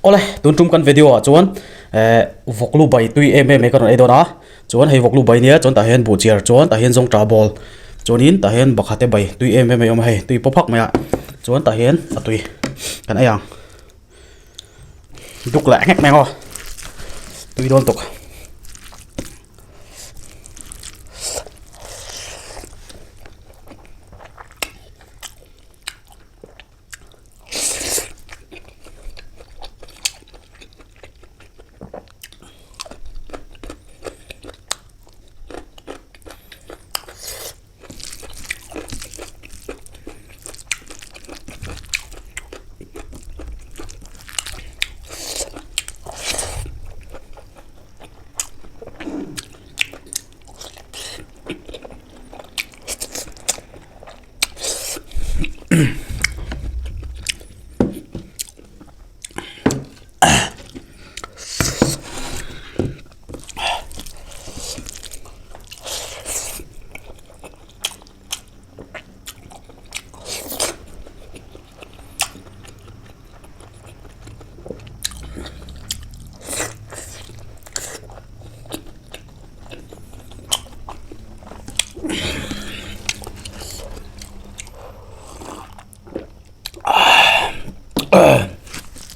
Awle, tun tum kan video ah chuan eh vawklu bai tui em em mai ka rawn ei dawn a, chuan hei vawklu bai nia chuan tah hian buhchiar chuan tah hian zawngṭah bawl chuanin tah hian bakha te bai tui em em mai a awm a hei tui pawp hak mai a chuan tah hian a tui kan ei ang duk leh nghek mai ang aw tui dawn tuk.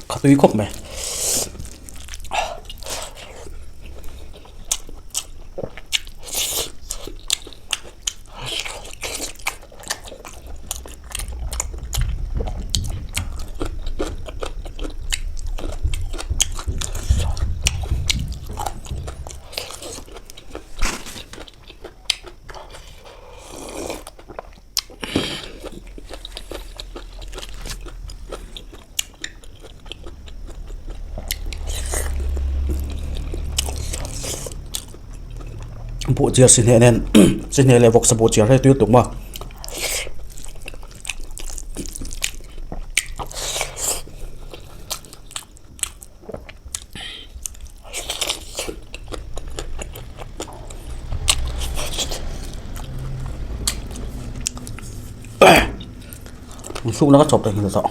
Kha tui khawp mai. Buhchiar si hneh nen si hneh leh vawksa buhchiar hei tui tuk a. Hrukna ka chawp thei nghal tawh.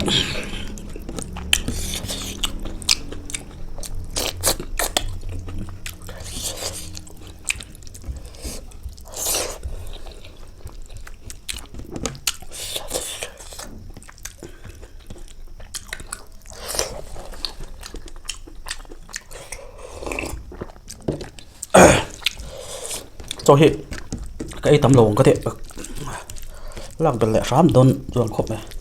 Chaw hi ka ei tam lo ang ka tih lak belh leh hram dawn chuan khawp mai.